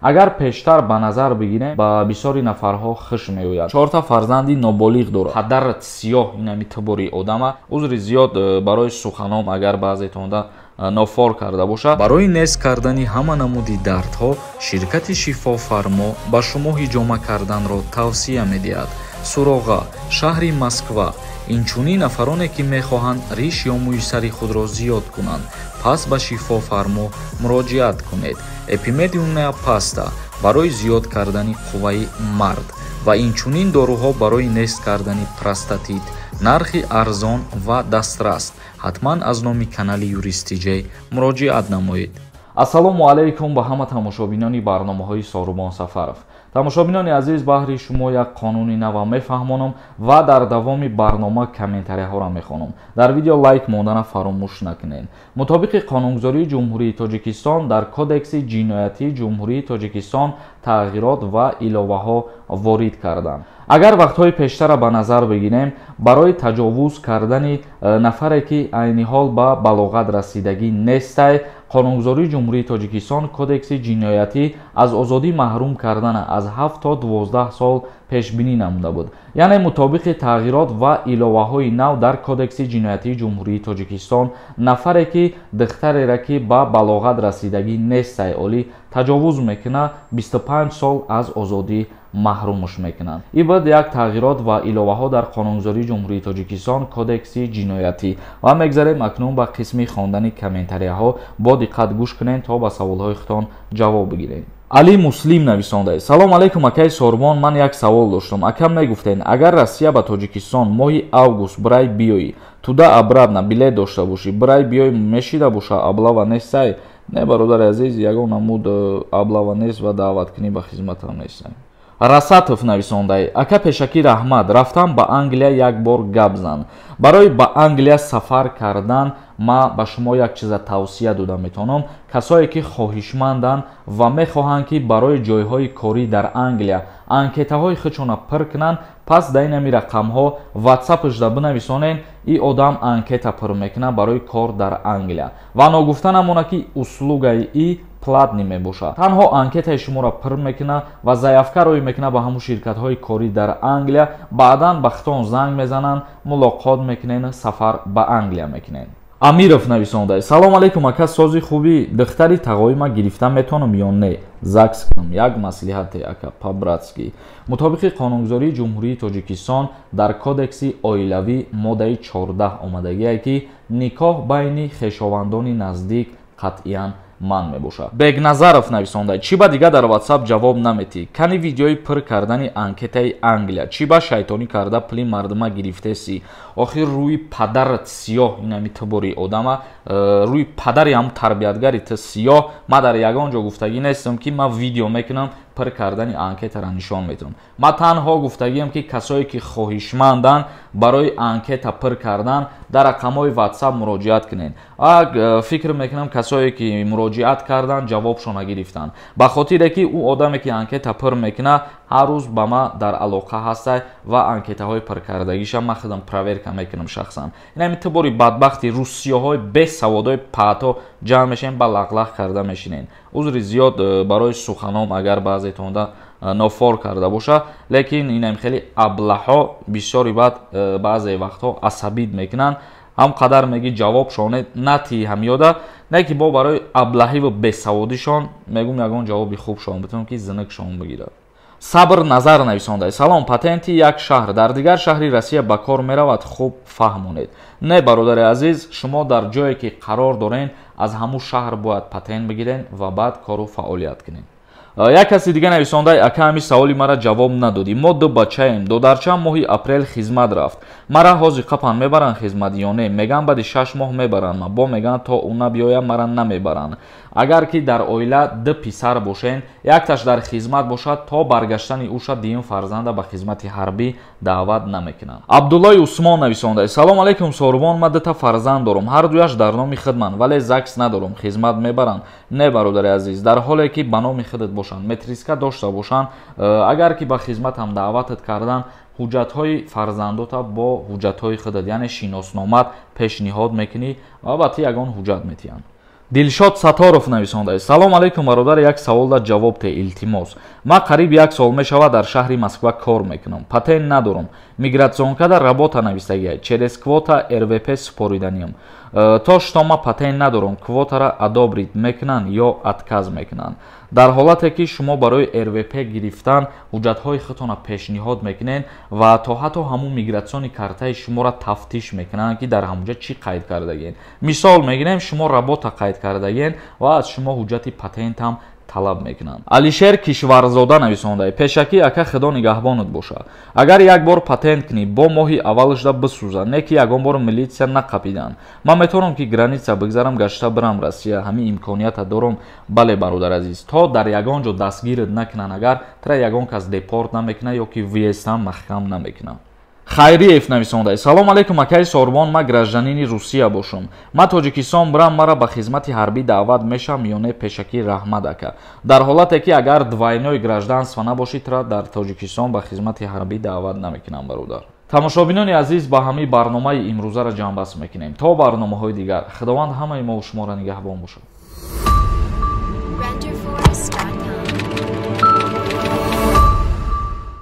Агар пештар ба назар бигирем, ба бисёри нафарҳо хуш меояд. Чорта фарзанди ноболиғ дорад. Падарат сиёҳ, инами тубори одама. Узри зиёд барои суханом, агар баъзетонда нофор карда бошад. Барои нест кардани ҳама намуди дардҳо ширкати Шифофармо ба шумо ҳиҷома карданро тавсия медиҳад. Суроға: шаҳри Москва. Инчунин нафароне, ки мехоҳанд риш ё мӯи сари худро зиёд кунанд, пас ба Шифофармо муроҷиат кунед. Эпимедиумная паста барои зиёд кардани қувваи мард ва инчунин доруҳо барои нест кардани простатит. Нархи арзон ва дастрас. Ҳатман аз номи канали Юрист Тиҷей муроҷиат намоед. Ассалому алайкум ба ҳама тамошобинони барномаҳои Сорубон Сафаров. Тамошобинони азиз, баҳри шумо як қонуни нава мефаҳмонам ва дар давоми барнома комментарияҳоро мехонам. Дар видео лайк мондана фаромӯш накунед. Мутобиқи қонунгузории Ҷумҳурии Тоҷикистон дар Кодекси ҷиноятии Ҷумҳурии Тоҷикистон тағйирот ва иловаҳо ворид карданд. Агар вақтҳои пештара ба назар бигирем, барои таҷовуз кардани нафаре, ки айни ҳол ба балоғат расидагӣ нестай, қонунгузории Ҷумҳурии Тоҷикистон Кодекси ҷиноятӣ аз озодӣ маҳрум кардана аз 7 то 12 сол пешбинӣ намуда буд. Яъне мутобиқи тағйирот ва иловаҳои нав дар Кодекси ҷиноятии Ҷумҳурии Тоҷикистон нафаре, ки духтареро, ки ба балоғат расидагӣ нестай, олӣ таҷовуз мекунад, 25 сол аз озодӣ маҳрумш мекунанд. Ин буд як тағйирот ва иловаҳо дар қонунгузории Ҷумҳурии Тоҷикистон Кодекси ҷиноятӣ. Ва мегзарем акнун ба қисми хондани комментарияҳо. Бо диққат гӯш кунед, то ба саволҳои худтон ҷавоб бигиред. Али Муслим нависонда: Салом алейкум, акаи Сорбон, ман як савол доштам. Акам, мегуфтен, агар Россия ба Тоҷикистон моҳи август бирай биёӣ, туда обратно билет дошта бошӣ, бирай биёй, мешида боша, облава нестай? Не, бародари азиз, ягон намуд облава нест ва даъваткунӣ ба хизматам нестай. Расатов нависондай: Ака, пешакӣ раҳмат, рафтам ба Англия, як бор гап зан. Барои ба Англия сафар кардан ма ба шумо як чиза тавсия дода метавонам. Касое, ки хоҳишманданд ва мехоҳанд, ки барои ҷойҳои корӣ дар Англия анкетаҳои худшона пур кунанд, пас дар инами рақамҳо ватсапашда бинависонед, и одам анкета пур мекунад барои кор дар Англия. Ва ногуфта намонад, ки услугаи и платный мебошад. Танҳо анкетаи шуморо пур мекунад ва заявка рӯй мекунад ба ҳамун ширкатҳои корӣ дар Англия. Баъдан ба худтон занг мезананд, мулоқот мекунед, сафар ба Англия мекунед. Амиров нависонда: Салом алейкум, ака, сози хубӣ? Духтари тағоима гирифта метавонам ё не, ЗАГС кунам? Як маслиҳате, ака, по-братски. Мутобиқи қонунгузории Ҷумҳурии Тоҷикистон дар Кодекси оилавӣ моддаи 14 омадагие, ки никоҳ байни хешовандони наздик қатъиян манъ мебошад. Бегназаров нависонда: Чӣ ба дига дар ватсап ҷавоб наметӣ? Кани видеои пур кардани анкетаи Англия? Чӣ ба шайтонӣ карда пули мардума гирифтеси? Охир рӯи падарат сиёҳ, инами тубори одама, рӯи падари ҳам тарбиятгари ту сиёҳ. Ма дар ягон ҷо гуфтагӣ нестам, ки ман видео мекунам, пур кардани анкетаро нишон медиҳам. Ман танҳо гуфтагиам, ки касое, ки хоҳишманданд барои анкета пур кардан, дар рақамҳои ватсап муроҷиат кунед. Фикр мекунам, касое, ки муроҷиат карданд, ҷавобшона гирифтанд, ба хотире ки ӯ одаме, ки анкета пур мекунад, ҳар рӯз ба ман дар алоқа ҳастай ва анкетаҳои пуркардагиша ман худам проверка мекунам шахсан. Инами ту бори бадбахти русиёҳои бесаводои паато ҷамъ мешавем, ба лағлағ карда мешинем. Узри зиёд барои суханом, агар баъзетонда нофор карда боша, лекин инам хеле аблаҳо бисёри баъд баъзе вақтҳо асабид мекунанд. Ҳам қадар меги ҷавобшоне натии ҳамёда, не ки бо барои аблаҳиву бесаводишон мегум, ягон ҷавоби хубшон битавонам, ки зинакшон бигирад. Сабр Назар нависонда: Салом, патенти як шаҳр дар дигар шаҳри Россия ба кор меравад? Хуб фаҳмонед. Не, бародари азиз, шумо дар ҷое, ки қарор доред, аз ҳамун шаҳр бояд патент бигиред ва баъд кору фаъолият кунед. Як каси дига нависонда: Ака, ҳами саволи мара ҷавоб надодӣ. Мо ду бачаем, додарчаам моҳи апрел хизмат рафт. Мара ҳозир қапан мебаранд хизмат ё не? Меган, баъди 6 моҳ мебаранд, ма бо меган, то ӯ набиёя, мара намебаранд. Агар ки дар оила ду писар бошен, якташ дар хизмат бошад, то баргаштани ӯша дуюм фарзанда ба хизмати ҳарбӣ даъват намекунанд. Абдуллои Усмон нависонда: Салом алейкум, Сорубон, ман дута фарзанд дорам, ҳар дуяш дар номи хидманд, вале ЗАГС надорам, хизмат мебаранд? Не, бародари азиз, дар ҳоле ки ба номи худат бошанд, метриска дошта бошанд, агар ки ба хизматам даъватат кардан, ҳуҷҷатҳои фарзандота бо ҳуҷҷатҳои худат, яъне шиносномат, пешниҳод мекунӣ ва ба ту ягон ҳуҷҷат метиҳанд. Дилшод Саторов нависондааст: Салом алейкум, бародар, як саволда ҷавоб те, илтимос. Ман қариб як сол мешавад дар шаҳри Москва кор мекунам, патент надорам, миграционкада работа навистагия, через квота РВП супориданиям. То что ма патент надорам, квотара одобрить мекунанд ё отказ мекунанд? Дар ҳолате ки шумо барои РВП гирифтан ҳуҷҷатҳои худтонро пешниҳод мекунед ва то ҳатто ҳамун миграционный картаи шуморо тафтиш мекунанд, ки дар ҳамунҷа чӣ қайд кардагиен. Мисол мегирем, шумо работа қайд кардагиен ва аз шумо ҳуҷҷати патентам талаб мекунанд. Алишер Кишварзода нависонда: Пешакӣ, ака, худо нигаҳбонат боша. Агар як бор патент кунӣ, бо моҳи аввалашда бисӯза, не ки ягон бор милитсия нақапиданд, ман метавонам ки граница бигзарам, гашта бирам Россия? Ҳамин имконията дорам? Бале, бародар азиз, то дар ягон ҷо дастгират накунанд, агар тра ягон кас депорт намекунад ё ки въездам маҳкам намекунад. Хайриев нависонда: Салом алейкум, акаи Сорбон, ман гражданини Русия бошам, ман Тоҷикистон бирам, мара ба хизмати ҳарбӣ даъват мешавам ё не? Пешакӣ раҳмат, ака. Дар ҳолате ки агар двойное гражданство набошӣ, тра дар Тоҷикистон ба хизмати ҳарбӣ даъват намекунам, бародар. Тамошобинони азиз, ба ҳамин барномаи имрӯзаро ҷамъбаст мекунем. То барномаҳои дигар, Худованд ҳамаи мову шуморо нигаҳбон бошад.